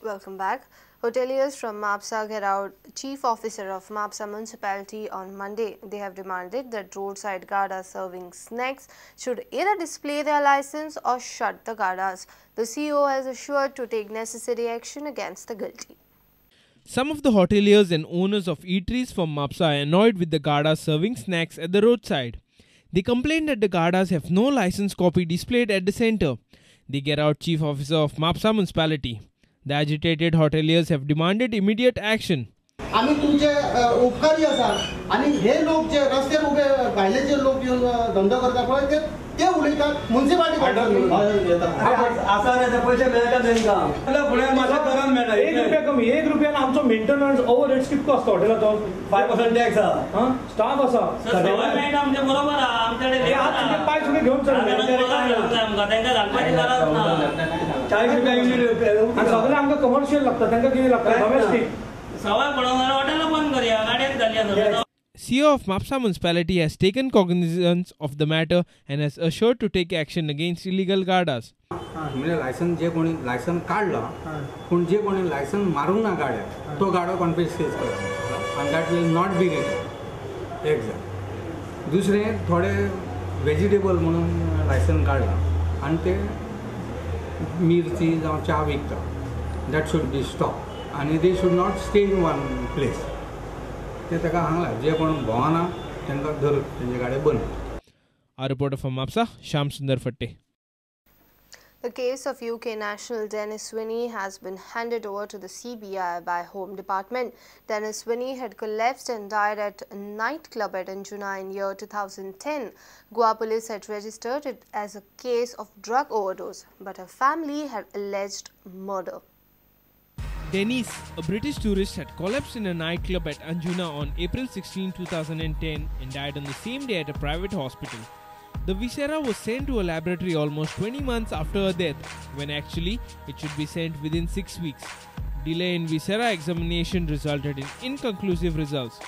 Welcome back. Hoteliers from Mapsa gheraoed Chief Officer of Mapsa Municipality on Monday. They have demanded that roadside gardas serving snacks should either display their license or shut the gardas. The CEO has assured to take necessary action against the guilty. Some of the hoteliers and owners of eateries from Mapsa are annoyed with the gardas serving snacks at the roadside. They complained that the gardas have no license copy displayed at the centre. They gheraoed Chief Officer of Mapsa Municipality. The agitated hoteliers have demanded immediate action. आमी तुमचे उपकारी आसा आनी हे लोक जे रस्त्यार उबे भायले जे लोक येवन धंदो करता पळय ते उलयतात मुन्सिपालिटी आसा रे ते पयशे मेळटा तेंकां फुडें मातशें गरम मेळटा. एक रुपया कमी, एक रुपयान आमचो मेंटेनन्स ओवर हेड्स कितको आसता हॉटेलाचो? 5% टॅक्स आसा, स्टाफ आसा, सगळें मेळटा म्हणजे बरोबर आहा. आमच्याकडे पांच रुपया घेवन चलता तेंकां घालपाची गरज ना. 40 रुपया युनिट सगळें आमकां कमर्शियल लागता, तेंकां कितें लागता डोमेस्टीक. सवाय पडोवंक जाल्यार हॉटेलां बंद करया, गाडयेन घालया. CEO of Mapsa Municipality has taken cognizance of the matter and has assured to take action against illegal gardas. म्हणजे लायसन जे कोणी लायसन काडला पूण जे कोणी लायसन मारूंक ना गाड्याक तो गाडो कॉन्फिस्केट करता आनी that will not be return. एक जालें. दुसरें थोडे वेजिटेबल म्हणून लायसन काडलां आनी ते मिरची जावं च्या विकता, that should be stop आनी they should not stay in one place. ते ताका सांगला जे कोण भोंवना तांकां धरून तेंचे गाडये बंद. Our reporter from Mapsa, Shyam Sundar Fatte. The case of UK national Dennis Winnie has been handed over to the CBI by Home Department. Dennis Winnie had collapsed and died at a nightclub at Anjuna in year 2010. Goa police had registered it as a case of drug overdose, but her family had alleged murder. Denise, a British tourist, had collapsed in a nightclub at Anjuna on April 16, 2010 and died on the same day at a private hospital. The viscera was sent to a laboratory almost 20 months after her death, when actually it should be sent within 6 weeks. Delay in viscera examination resulted in inconclusive results.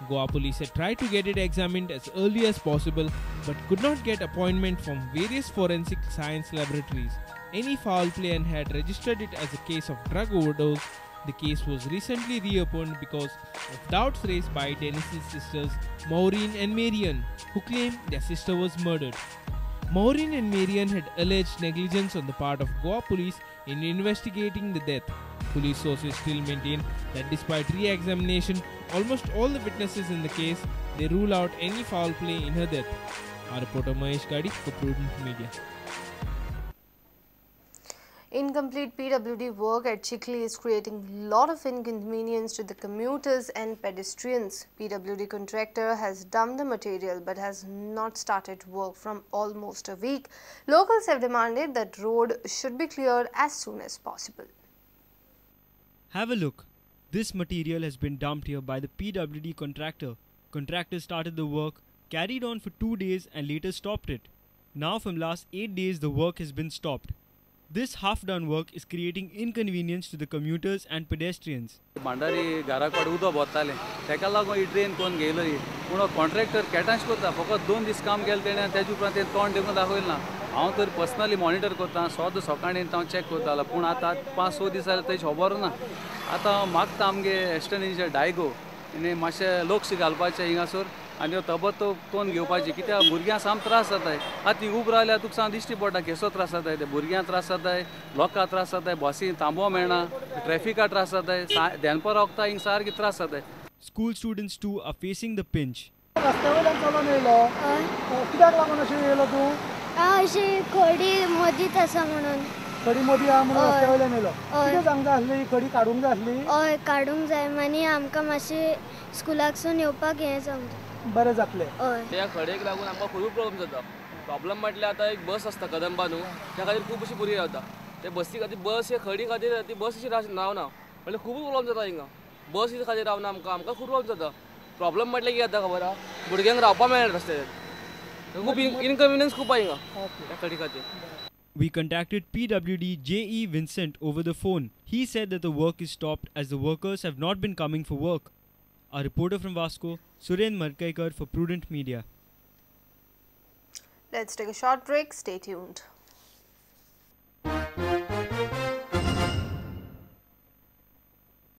Goa police had tried to get it examined as early as possible but could not get appointment from various forensic science laboratories. Any foul play and had registered it as a case of drug overdose. The case was recently reopened because of doubts raised by Dennis's sisters Maureen and Marian, who claimed their sister was murdered. Maureen and Marian had alleged negligence on the part of Goa police in investigating the death. Police sources still maintain that despite re-examination, almost all the witnesses in the case, they rule out any foul play in her death. Our reporter Mahesh Gadi for Prudent Media. Incomplete PWD work at Chikli is creating a lot of inconvenience to the commuters and pedestrians. PWD contractor has dumped the material but has not started work from almost a week. Locals have demanded that road should be cleared as soon as possible. Have a look. This material has been dumped here by the PWD contractor. Contractor started the work, carried on for 2 days and later stopped it. Now from last 8 days the work has been stopped. This half-done work is creating inconvenience to the commuters and pedestrians. Bhandari घराक उदक भरताले ताका लागून ही drain कोण घेयली पूण contractor केटांश करता फकत 2 दीस काम केलें तेणें तेजे उपरांत तें तोंड देखून दाखयलें ना. हांव तर पर्सनली मॉनिटर करता, सदां सकाळीं हांव चॅक करतालो पूण आतां 5-6 दीस जाले तेजी खबर ना. आतां मागता आमगे एसिस्टंट इंजिनियर डायगो आनी मातशें लक्ष घालपाचें हिंगासर आनी तबतो कोण घेवपाची कित्याक भुरग्यांक साम त्रास जाताय. आतां ती उब रावल्यार तुका साम दिश्टी पडटा केसो त्रास जाताय ते भुरग्यांक त्रास जाताय, लोकांक त्रास जाताय, बसी थांबो मेळना, ट्रॅफिका त्रास जाताय, देनपरां वखदां हिंग सारकी त्रास जाताय. School students too are facing the pinch. रस्त्या वयल्यान चलोन येयलो कित्याक लागून अशें येयलो तूं? हांव अशी खडी मदींच आसा म्हणून. खडी मदीं आहा म्हणून रस्त्या वयल्यान येयलो. कितें सांगता आसली खडी काडूंक जाय आसली? हय काडूंक जाय आनी आमकां मातशें स्कुलाकसून येवपाक हें जावंक जाय. बरें जातलें. त्या खडेक लागून आमकां खूब प्रॉब्लम जाता. प्रॉब्लम म्हटल्यार आतां एक बस आसता कदंबा न्हू, त्या खातीर खूब अशी भुरगीं रावता. ते बसी खातीर बस हे खडी खातीर ती बस अशी रावना म्हणल्यार खूब प्रॉब्लम जाता हिंगा. बस खातीर रावना आमकां, आमकां खूब प्रॉब्लम जाता. प्रॉब्लम म्हटल्यार कितें जाता खबर आहा, भुरग्यांक रावपाक मेळना रस्त्याचेर, खूब इनकन्विनियन्स खूब आहा हिंगा त्या खडी खातीर. We contacted PWD J.E. Vincent over the phone. He said that the work is stopped as the workers have not been coming for work. Our reporter from Vasco, Suren Markaikar for Prudent Media. Let's take a short break. Stay tuned.